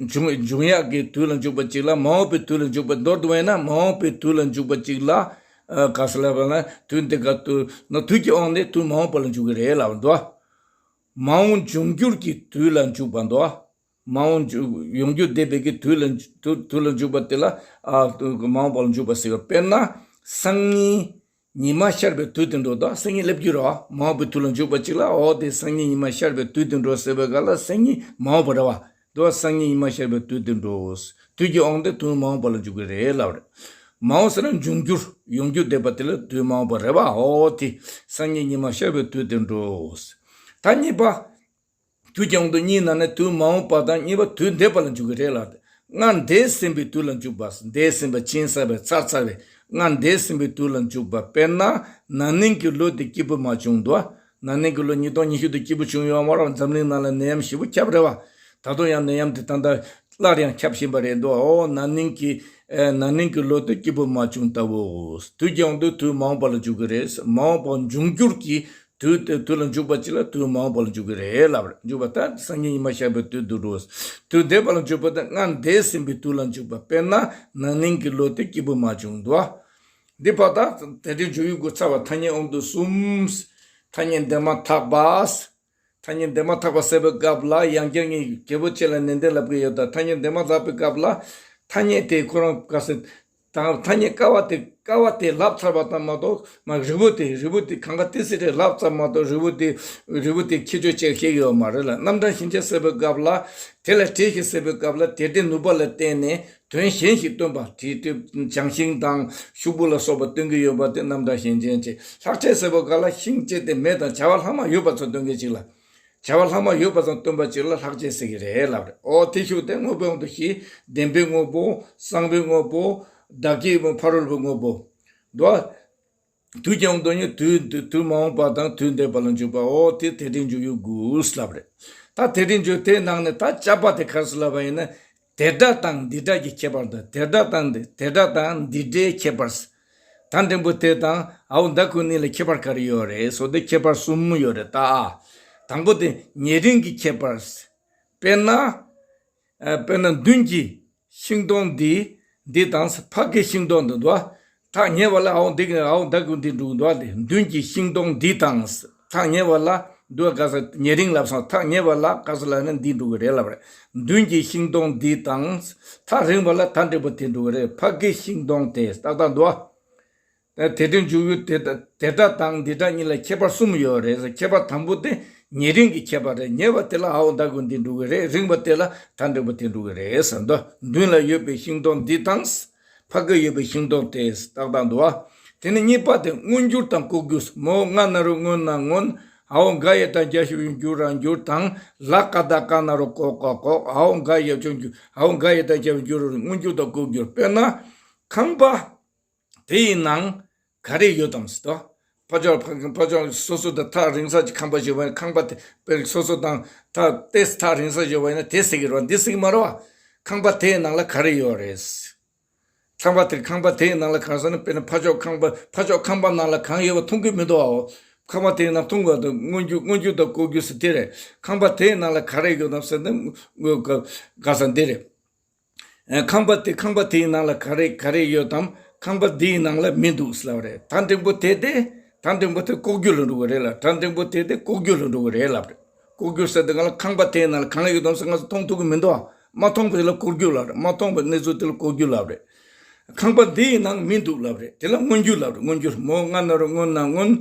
འབྱུང་འབྱུང་ཡག་གི་དུས་ལ་འཇུག་པ་གཅིག་ལ། མ་འོངས་པའི་དུས་ལ་འཇུག་པ། མདོར་བསྡུ་བས་ན་མ་འོངས་པའི་དུས་ལ་འཇུག་པ་གཅིག་ལ། ཨ། ག་ས་ལབ་པ་ན། དུས་འདི་ག་དུས་ན། དུས་ཀྱི་དབང་ནི་དུས་མ་འོངས་པ་ལ་འཇུག་གི་རེད་ལབ་འདུག་མ་འོངས་འབྱུང་འགྱུར་གྱི་དུས་ལ་འཇུག་པ་འདུག་མ་འོངས་འབྱུང་ཡོང་རྒྱུ་བསྡད་པའི་གི་དུས་ལ་དུས་དུས་ལ་འཇུག་པ་དེ་ལ། ཨ། མ་འོངས་པ་ལ་འཇུག་པ་ཟེར་བ། དཔེར་ན་སང་ཉིན། ཉི་མ་ཤར་བའི་དུས་དེ་འགྲོ་དང་སང་ཉིན་སླེབས་རྒྱུ་རེད་བ། མ་འོངས་པའི་དུས་ལ་འཇུག་པ་གཅིག་ལ། འོ་དེ་སང་ཉིན་ཉི་མ་ཤར་བའི་དུས་དེ་འགྲོ་ཟེར་བའི་སྐབས་ལ་སང་ཉིན་མ་འོངས་པ་རེད་བ། འདུག་བ། སང་ཉིན་ཉི་མ་ཤར་བའི་དུས་དེ་འགྲོ། དུས་ཀྱི་དབང་དུ་དུས་མ་འོངས་པ་ལ་འཇུག་གི་རེད་ལབ་རེད། མ་འོངས་ཟེར་ན་འབྱུང་འགྱུར་ཡོང་རྒྱུ་བསྡད་པ་དེ་ལ་དུས་མ་འོངས་པ་རེད་བ། འོ་དེ་སང་ཉིན་ཉི་མ་ཤར་བའི་དུས་དེ་འགྲོ། ད་གཉིས་པ། དུས་ཀྱི་དབང་དུ་གཉིས་ནང་ནས་དུས་མ་འོངས་པ་དང་གཉིས་པ་དུས་འདས་པ་ལ་འཇུག་གི་རེད་ལ། སྔར་འདས་ཟིན་པའི་དུས་ལ་འཇུག་པ། འདས་ཟིན་པ་ཕྱིན་ཚར་བའི་ཚར་ཚར་བའི་སྔར་འདས་ཟིན་པའི་དུས་ལ་འཇུག་པ། དཔེར་ན་ན་ནིང་གི་ལོ་དེ་སྐྱིད་པོ་མ་བྱུང་འདུག་ན་ནིང་གི་ལོ་ཉིས་སྟོང་ཉི་ཤུ་དེ་སྐྱིད་པོ་བྱུང་ཡོད་མ་རེད། འཛམ་གླིང་ནང་ལ་ནད་ཡམས་ཞེ་པོ་ཁྱབ་རེད་བ། ད་དུང་ཡང་ནད་ཡམས་དེ་ད་ལྟ་སླར་ཡང་ཁྱབ་བཞིན་པ་རེད་འདུག་འོ་ན་ནིང་གི་ཨེ་ན་ནིང་གི་ལོ་དེ་སྐྱིད་པོ་མ་བྱུང་ལྟ་བུ། དུས་ཀྱི་དབང་དུ་དུས་མ་འོངས་པ་ལ་འཇུག་གི་རེད། མ་འོངས་པ་འབྱུང་འགྱུར་གྱི་དུས་དེ་དུས་ལ་འཇུག་པ་གཅིག་ལ་དུས་མ་འོངས་པ་ལ་འཇུག་གི་རེད་ལབ་རེད། འཇུག་པ་ད་སང་ཉིན་ཉི་མ་ཤར་བའི་དུས་དེ་འགྲོ། དུས་འདས་པ་ལ་འཇུག་པ་ད་སྔར་འདས་ཟིན་པའི་དུས་ལ་འཇུག་པ། དཔེར་ན་ན་ནིང་གི་ལོ་དེ་སྐྱིད་པོ་མ་བྱུང་འདུག་འདི་བར་ད་དེ་འདྲའི་འཇུག་ཡུལ་དགུ་ཚར་བ། ཐ་སྙད་དབང་དུ་གསུམ། ཐ་སྙད་འདས་མ་ཐག་པ། ཐ་སྙད་འདས་མ་ཐག་པ་ཟེར་བའི་སྐབས་ལ་ཡང་བསྐྱར་ངས་རྒྱལ་པོ་ཆེ་ལ་ནན་ཏན་ལབ་ཀྱི་ཡོད། ད་ཐ་སྙད་འདས་མ་ཐག་པའི་སྐབས་ལ་ཐ་སྙད་དེ་ཁོ་རང་ག་ཟེར། ད་ཐ་སྙད་ཀ་བ་དེ་ཀ་བ་དེ་ལབ་ཚར་བ་ཙམ་མ་གཏོགས་མ་རི་བོ་དེ་རི་བོ་དེ་གང་ག་དེ་སྲིད་རེད་ལབ་ཙམ་མ་གཏོགས་རི་བོ་དེ་རི་བོ་དེ་ཁྱད་ཆོས་ཅིག་ཤེས་ཀྱི་ཡོད་མ་རེད་ལ། རྣམ་གྲངས་གཞན་ཅན་ཟེར་བའི་སྐབས་ལ་དེ་ལ་བྲིས་ཤིག་ཟེར་བའི་སྐབས་ལ་དེ་དེ་ནུས་པ་ལ་བརྟེན་ནས་དོན་གཞན་ཞིག་སྟོན་པ། བྲིས་དེ་བྱང་ཤིང་དང་ཤོག་བུ་ལ་སོགས་པ་སྟོན་གྱི་ཡོད་པ་དེ་རྣམ་གྲངས་གཞན་ཅན་ཅིག་ལྷག་བཅས་ཟེར་བའི་སྐབས་ལ་ཤིང་ཅིག་དེ་མེ་དང་བྱ་བ་ལྷག་མ་ཡོད་པ་ཚོ་སྟོན་མཁན་ཅིག་ལ། བྱ་བ་ལྷག་མ་ཡོད་པ་ཙམ་སྟོན་པ་ཅིག་ལ་ལྷག་བཅས་ཟེར་གྱི་རེད་ལབ་རེད། ཨོ་དེ་ཤུགས་དེ་དངོས་པོའི་དབང་དུ་བཞི། བདེན་པའི་དངོས་པོ། གསང་བའི་དངོས་པོ། བདག་གི་ཕ་རོལ་པོའི་དངོས་པོ། འདུག་དུས་ཀྱི་དབང་དུ་ནི་དུས་དུས་མ་འོངས་པ་དང་དུས་འདས་པ་ལ་འཇུག་པ། ཨོ་དེ་དེ་འདྲའི་འཇུག་ཡུལ་དགུ་ལབ་རེད། ད་དེ་འདྲའི་འཇུག་དེའི་ནང་ནས་ད་དཔྱད་པ་དེ་ག་རེ་ཟེར་ལབ་པ་ཡིན་ན། དེ་སྒྲ་དང་འདི་སྒྲ་གི་ཁྱད་པར་དང་དེ་སྒྲ་དང་འདི་དེ་སྒྲ་དང་འདི་སྒྲའི་ཁྱད་པར། ད་འགྲེང་བུ་དེ་དང་འའོ་ད་གུ་ནི་ལ་ཁྱད་པར་ག་རེ་ཡོད་རེད་ཟེར་དུས་ཁྱད་པར་གསུམ་ཡོད་རེད་ད། དང་པོ་དེ་ཉེ་རིང་གི་ཁྱད་པར། དཔེར་ན། ཨ། དཔེར་ན་མདུན་གྱི་ཤིང་སྡོང་འདི་འདི་དང་ཕ་གི་ཤིང་སྡོང་འདི་འདུག་བ། ཐག་ཉེ་བ་ལ་འའོ་འདི་འའོ་ད་གུ་འདི་འགྲོ་གི་འདུག་བ། དེ་མདུན་གྱི་ཤིང་སྡོང་འདི་དང་ཐག་ཉེ་བ་ལ་འདུག་ག་ས་ཉེ་རིང་ལབ་སོང་། ཐག་ཉེ་བ་ལ་ག་ས་ལ་ནི་འདི་འགྲོ་གི་རེད་ལབ་རེད། མདུན་གྱི་ཤིང་སྡོང་འདི་དང་ཐག་རིང་བ་ལ་ད་འགྲེང་བུ་དེ་འགྲོ་གི་རེད། ཕ་གི་ཤིང་སྡོང་དེ་ཏག་ཏག་འདུག་བ། དེ་དེ་འཇུག་ཡུལ་དེ་དེ་སྒྲ་དང་འདི་སྒྲ་གཉིས་ལ་ཁྱད་པར་གསུམ་ཡོད་རེད་ཟེར། ཁྱད་པར་དང་པོ་དེ་ཉེ་རིང་གི་ཁྱད་པར་རེད། ཉེ་བ་དེ་ལ་འའོ་ད་གུ་འདི་འགྲོ་གི་རེད། རིང་བ་དེ་ལ་ད་འགྲེང་བུ་དེ་འགྲོ་གི་རེད་ཟེར་འདུག་མདུན་ལ་ཡོད་པའི་ཤིང་སྡོང་འདི་དང་ཕ་གི་ཡོད་པའི་ཤིང་སྡོང་དེ་ཏག་ཏག་འདུག་བ། དེ་ནས་གཉིས་པ་དེ་མངོན་གྱུར་དང་ལྐོག་གྱུར། མོ་ང་ན་རོ་སྔོ་ན་སྔོན། འའོ་ག་ཡ་བཏགས་གྱ་ཞབས་ཀྱུ་གྱུར་ར་གྱུར་དང་། ལ་ཀ་བཏགས་ལྐ་ན་རོ་ལྐོ་ལྐོག་ལྐོག་འའོ་ག་ཡ་བཏགས་གྱ་ཞབས་ཀྱུ་འའོ་ག་ཡ་བཏགས་གྱ་ཞབས་ཀྱུ་གྱུར་ར། མངོན་གྱུར་དང་ལྐོག་གྱུར། དཔེར་ན་ཁང་པ། དེ་ཡི་ནང་ག་རེ་ཡོད་དམ་ཟེར་དོ། ཕ་ཕྱོགས་ཕ་ཕ་ཕྱོགས་སོ་སོ་དང་ཐག་རིང་ས་ཅིག་ཁང་པ་ཞིག་ཡོད་པ་ཡིན་ན། ཁང་པ་དེ་དཔེར་སོ་སོ་དང་ཐག་ཏོག་ཙམ་ཐག་རིང་ས་ཞིག་ཡོད་པ་ཡིན་ན་དེ་ཟེར་གྱི་རེད་བ། འདི་ཟེར་གྱི་མ་རེད་བ། ཁང་པ་དེའི་ནང་ལ་ག་རེ་ཡོད་རེད། ཁང་པ་དེ་ཁང་པ་དེའི་ནང་ལ་གང་ཟེར་ན། དཔེར་ན་ཕ་ཕྱོགས་ཁང་པ་ཕ་ཕྱོགས་ཁང་པ་ནང་ལ་གང་ཡོད་པ་མཐོང་གི་མི་འདུག་བ། ཁང་པ་དེའི་ནང་མཐོང་དགོས་འདུག་མངོན་གྱུར་མངོན་གྱུར་དང་ལྐོག་གྱུར་ཟེར་དེ་རེད། ཁང་པ་དེའི་ནང་ལ་ག་རེ་ཡོད་དམ་ཟེར་ན། ག་ས་འདི་རེད། ཨ། ཁང་པ་དེ་ཁང་པ་དེའི་ནང་ལ་ག་རེ་ག་རེ་ཡོད་དམ། ཁང་པ་འདིའི་ནང་ལ་མི་འདུག་ཟེར་བ་རེད། ད་འགྲེང་བུ་དེ་དེ་ད་འགྲེང་བུ་དེ་ལྐོག་གྱུར་ལ་འགྲོ་གི་རེད་ལ། ད་འགྲེང་བུ་དེ་དེ་ལྐོག་གྱུར་ལ་འགྲོ་གི་རེད་ལབ་རེད། ལྐོག་གྱུར་ཟེར་དུས་སྒང་ལ་ཁང་པ་དེའི་ནང་ལ་གང་ཡོད་དམ་ཟེར་ང་ཚོ་མཐོང་ཐུབ་ཀྱི་མི་འདུག་མ་མཐོང་བ་དེ་ལ་ལྐོག་གྱུར་ལབ་རེད། མ་མཐོང་བའི་གནས་ཚུལ་དེ་ལ་ལྐོག་གྱུར་ལབ་རེད། ཁང་པ་འདིའི་ནང་མི་འདུག་ལབ་རེད། དེ་ལ་མངོན་གྱུར་ལབ་རེད། མངོན་གྱུར། མོ་ང་ན་རོ་སྔོ་ན་སྔོན།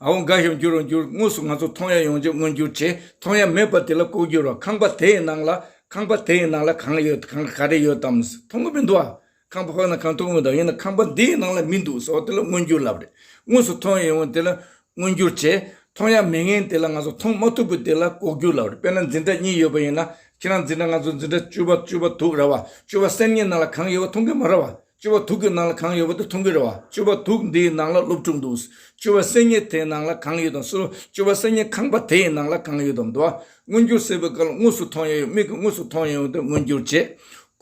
འའོ་ག་ཞབས་ཀྱུ་གྱུར་ར་གྱུར། དངོས་སུ་ང་ཚོ་མཐོང་ཡ་ཡོང་ཆེད་མངོན་གྱུར་བྱས། མཐོང་ཡ་མེད་པ་དེ་ལ་ལྐོག་གྱུར་བ། ཁང་པ་དེའི་ནང་ལ་ཁང་པ་དེའི་ནང་ལ་གང་ཡོད་གང་ག་རེ་ཡོད་དམ་མཐོང་གི་མི་འདུག་ཨ། ཁང་པ་ཁོ་ན་གང་མཐོང་གི་མི་འདུག་ཡིན་ན་ཁང་པ་འདིའི་ནང་ལ་མི་འདུག་ཟེར་བ་དེ་ལ་མངོན་གྱུར་ལབ་རེད། དངོས་སུ་མཐོང་ཡ་ཡོང་བ་དེ་ལ་མངོན་གྱུར་བྱས། མཐོང་ཡ་མེད་མཁན་དེ་ལ་ང་ཚོ་མཐོང་མ་ཐུབ་པ་དེ་ལ་ལྐོག་གྱུར་ལབ་རེད། དཔེར་ན་འཛིན་གྲྭ་གཉིས་ཡོད་པ་ཡིན་ན། ཁྱེད་རང་འཛིན་གྲྭ་ང་ཚོ་འཛིན་གྲྭ་བཅུ་པ་བཅུ་པ་དྲུག་རེད་བ། བཅུ་པ་སེམས་ཉིད་ནང་ལ་གང་ཡོད་པ་མཐོང་གི་མ་རེད་བ། བཅུ་པ་དྲུག་གི་ནང་ལ་གང་ཡོད་པ་དེ་མཐོང་གི་རེད་བ། བཅུ་པ་དྲུག་འདིའི་ནང་ལ་སློབ་ཕྲུག་འདུག་བཅུ་པ་སེམས་ཉིད་དེའི་ནང་ལ་གང་ཡོད་དམ་སུ། བཅུ་པ་སེམས་ཉིད་ཁང་པ་དེའི་ནང་ལ་གང་ཡོད་དམ་འདུག་བ། མངོན་གྱུར་ཟེར་བའི་སྐབས་ལ་དངོས་སུ་མཐོང་ཡ་ཡོད། མིག་གིས་དངོས་སུ་མཐོང་ཡ་ཡོད་དེ་མངོན་གྱུར་བྱེད།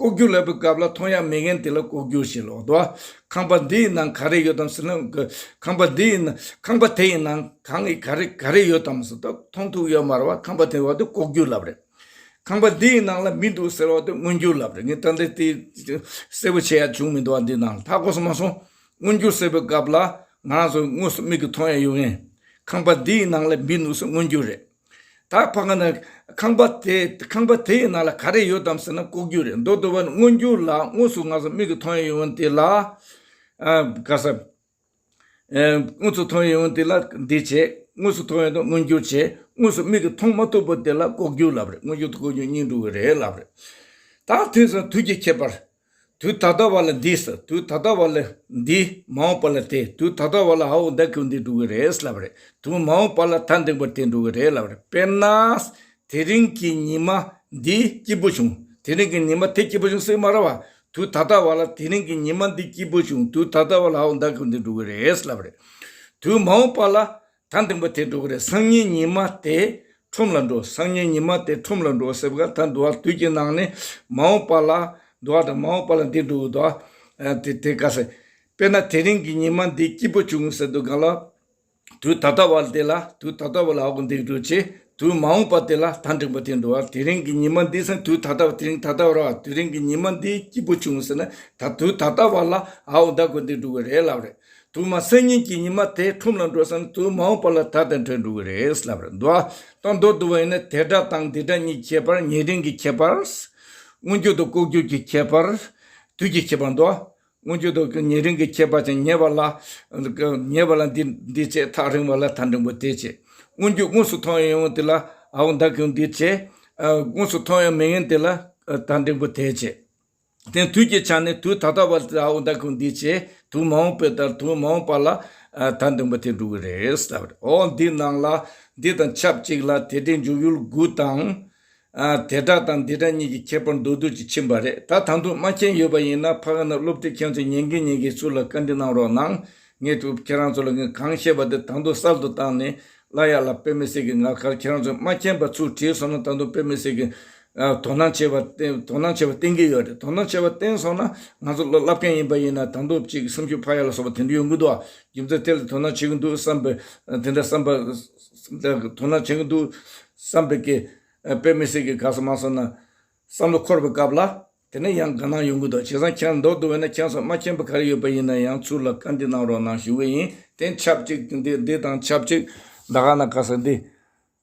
ལྐོག་གྱུར་ལབ་པའི་སྐབས་ལ་མཐོང་ཡ་མེད་མཁན་དེ་ལ་ལྐོག་གྱུར་ཞེས་ལབ་འདུག་བ། ཁང་པ་འདིའི་ནང་ག་རེ་ཡོད་དམ་ཟེར་ན། ཁང་པ་འདིའི་ནང་ཁང་པ་དེའི་ནང་གང་གི་ག་རེ་ག་རེ་ཡོད་དམ་ཟེར་ད་མཐོང་ཐུབ་ཡོད་མ་རེད་བ། ཁང་པ་དེ་བ་དེ་ལྐོག་གྱུར་ལབ་རེད། ཁང་པ་འདིའི་ནང་ལ་མི་འདུག་ཟེར་བ་དེ་མངོན་གྱུར་ལབ་རེད། ངས་ད་ལྟ་དེ་གསལ་པོ་བྱེད་ཡ་བྱུང་མི་འདུག་བ། འདི་ནང་ལ་ཧ་གོ་སོང་མ་སོང་། མངོན་གྱུར་ཟེར་བའི་སྐབས་ལ་ང་རང་ཚོ་དངོས་སུ་མིག་གིས་མཐོང་ཡ་ཡོད་མཁན། ཁང་པ་འདིའི་ནང་ལ་མི་འདུག་ཟེར་མངོན་གྱུར་རེད། ད་ཕ་ག་ན་ཁང་པ་དེ་ཁང་པ་དེའི་ནང་ལ་ག་རེ་ཡོད་དམ་ཟེར་ན་ལྐོག་གྱུར་རེད། མདོར་བསྡུ་བ་ནི་མངོན་གྱུར་ལ་དངོས་སུ་ང་ཚོ་མིག་གིས་མཐོང་ཡ་ཡོད་མཁན་དེ་ལ། ཨ། ག་ས། དངོས་སུ་མཐོང་ཡོང་དེ་ལ་འདི་བྱེད། དངོས་སུ་མཐོང་ཡོང་དུས་མངོན་གྱུར་བྱེད། དངོས་སུ་མིག་གིས་མཐོང་མ་ཐུབ་པ་དེ་ལ་ལྐོག་གྱུར་ལབ་རེད། མངོན་གྱུར་དང་ལྐོག་གྱུར་གཉིས་འགྲོ་གི་རེད་ལབ་རེད། ད་དེ་ཚོ་དུས་ཀྱི་ཁྱད་པར། དུས་ད་ལྟ་བ་ལ་འདི་ཟེར། དུས་ད་ལྟ་བ་ལ་འདི། མ་འོངས་པ་ལ་དེ། དུས་ད་ལྟ་བ་ལ་ཧ་འོ་ད་གི་འདི་འགྲོ་གི་རེད་ལབ་རེད། དུས་མ་འོངས་པ་ལ་ད་འདི་པར་དེ་འགྲོ་གི་རེད་ལབ་རེད། དཔེར་ན། དེ་རིང་གི་ཉི་མ་འདི་སྐྱིད་པོ་བྱུང་། དེ་རིང་གི་ཉི་མ་དེ་སྐྱིད་པོ་བྱུང་ཟེར་མ་རེད་བ། དུས་ད་ལྟ་བ་ལ་དེ་རིང་གི་ཉི་མ་འདི་སྐྱིད་པོ་བྱུང་། དུས་ད་ལྟ་བ་ལ་ཧ་འོ་ད་གི་འདི་འགྲོ་གི་རེད་ལབ་རེད། དུས་མ་འོངས་པ་ལ་ད་འདི་པར་དེ་འགྲོ་གི་རེད། སང་ཉིན་ཉི་མ་དེ་ཁྲོམ་ལ་འགྲོ། སང་ཉིན་ཉི་མ་དེ་ཁྲོམ་ལ་འགྲོ་ཟེར་བ་ད་འདུག་བ། དུས་ཀྱི་ནང་ནས་མ་འོངས་པ་ལ་འདུག་བ་དང་མ་འོངས་པ་ལ་འདི་འགྲོ་གི་འདུག་བ། དེ་དེ་ག་ཟེར། དཔེར་ན་དེ་རིང་གི་ཉི་མ་འདི་སྐྱིད་པོ་བྱུང་ཟེར་དུས་སྒང་ལ། དུས་ད་ལྟ་བ་དེ་ལ་དུས་ད་ལྟ་བ་ལ་ཧ་གོ་འདེགས་སྒྲུག་བྱེད། དུས་མ་འོངས་པ་དེ་ལ་ད་འགྲིག་པ་དེ་འགྲོ་བ། དེ་རིང་གི་ཉི་མ་འདི་ཟེར་དུས་ད་ལྟ་བ། དེ་རིང་ད་ལྟ་བ་ར་བ། དེ་རིང་གི་ཉི་མ་འདི་སྐྱིད་པོ་བྱུང་ཟེར་ན་ད་དུས་ད་ལྟ་བ་ལ་ཧ་གོ་འདེགས་སྒྲུག་གི་རེད་ལབ་རེད། དུས་མ་སང་ཉིན་གྱི་ཉི་མ་དེ་ཁྲོམ་ལ་འགྲོ་ཟེར་ན་དུས་མ་འོངས་པ་ལ་ད་དེ་འཕྲད་འགྲོ་གི་རེད་ལབ་རེད་འདུག་བ། ད་མདོར་བསྡུ་བ་ཡིན་ན་དེ་སྒྲ་དང་འདི་སྒྲ་གཉིས་ཁྱད་པར། ཉེ་རིང་གི་ཁྱད་པར། མངོན་གྱུར་དང་ལྐོག་གྱུར་གྱི་ཁྱད་པར། དུས་ཀྱི་ཁྱད་པར་འདུག་བ། མངོན་གྱུར་དང་ཉེ་རིང་གི་ཁྱད་པར་ཅན། ཉེ་བ་ལ། ཉེ་བ་ལ་འདི་འདི་བྱེད། ཐག་རིང་བ་ལ་ཐག་འབྲིང་པོ་དེ་བྱེད། མངོན་གྱུར་དངོས་སུ་མཐོང་ཡོང་དེ་ལ་ཨའོ་ད་གུང་འདི་བྱེད། དངོས་སུ་མཐོང་ཡོང་མི་ཡོང་དེ་ལ་ཐག་འབྲིང་པོ་དེ་བྱེད། དེ་དུས་ཀྱི་ཆ་ནས་དུས་ད་ལྟ་བ་ལ་ཨའོ་ད་གུང་འདི་བྱེད། དུས་མ་འོངས་པའི་ལྟར་དུས་མ་འོངས་པ་ལ་ཐག་འབྲིང་པོ་དེ་འགྲོ་གི་རེད་ལབ་རེད། ཨོ་འདི་ནང་ལ་འདི་དང་ཆབས་ཅིག་ལ་དེ་འདྲའི་འཇུག་ཡུལ་དགུ་དང་། ཨ། དེ་སྒྲ་དང་འདི་སྒྲ་གཉིས་ཀྱི་ཁྱད་པར་མདོར་བསྡུས་ཀྱིས་ཕྱིན་པ་རེད། ད་ད་དུང་མ་མཁྱེན་ཡོད་པ་ཡིན་ན་ཕ་གི་ན་སློབ་ཕྲུག་ཁྱེད་ཚོས་ཉན་གི་ཉན་གི་ཚུར་ལ་བཀའ་འདྲི་གནང་རོགས་གནང་། ངས་ཁྱེད་རང་ཚོ་ལ་ངས་གང་བཤད་པ་དེ་ད་དུང་གསར་དུ་བཏང་ནས་སླར་ཡག་ལ་དཔེ་མི་སྲིད་གི་ང་གར་ཁྱེད་རང་ཚོས་མ་མཁྱེན་པ་ཚུར་དྲིས་སོང་ན་ད་དུང་དཔེ་མི་སྲིད་གི། ཨ། དོ་སྣང་བྱེད་པ་བསྟན། དོ་སྣང་བྱེད་པ་བསྟན་གི་ཡོད་རེད། དོ་སྣང་བྱེད་པ་བསྟན་སོང་ན་ང་ཚོ་སློབ་སློབ་མཁན་ཡིན་པ་ཡིན་ན་ད་དུང་ཅིག་སེམས་ཤུགས་འཕར་ཡག་ལ་སོགས་པ་དེ་འདྲ་ཡོང་གི་འདུག་ཨ། རྒྱུ་མཚན་དེ་ལ་དོ་སྣང་བྱེད་ཀྱི་འདུག་བསམ་པའི་དེ་འདྲ་བསམ་པ། དོ་སྣང་བྱེད་ཀྱི་འདུག་བསམ་པའི་གི། དཔེ་མི་སྲིད་ཀྱི་ག་ས་མ་སོང་ན། བསམ་བློ་འཁོར་བའི་སྐབས་ལ། དེ་ནས་ཡང་དགའ་སྣང་ཡོང་གི་འདུག་བྱས་ཙང་ཁྱེད་མདོར་བསྡུ་བས་ན་ཁྱེད་ཚོ་མ་མཁྱེན་པ་ག་རེ་ཡོད་པ་ཡིན་ན་ཡང་ཚུར་ལ་བཀའ་འདྲི་གནང་རོགས་གནང་ཞུ་གི་ཡིན། དེ་ཆབས་ཅིག་འདི་འདི་དང་ཆབས་ཅིག་ད་ག་ན་ག་ས་འདི།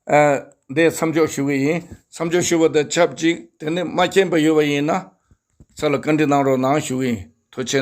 ཨ། འདི་མཚམས་འཇོག་ཞུ་གི་ཡིན། མཚམས་འཇོག་ཞུ་བ་དང་ཆབས་ཅིག་དེ་ནས་མ་མཁྱེན་པ་ཡོད་པ་ཡིན་ན། ཚུར་ལ་བཀའ་འདྲི་གནང་རོགས་གནང་ཞུ་གི་ཡིན། ཐུགས་རྗེ་ཆེ།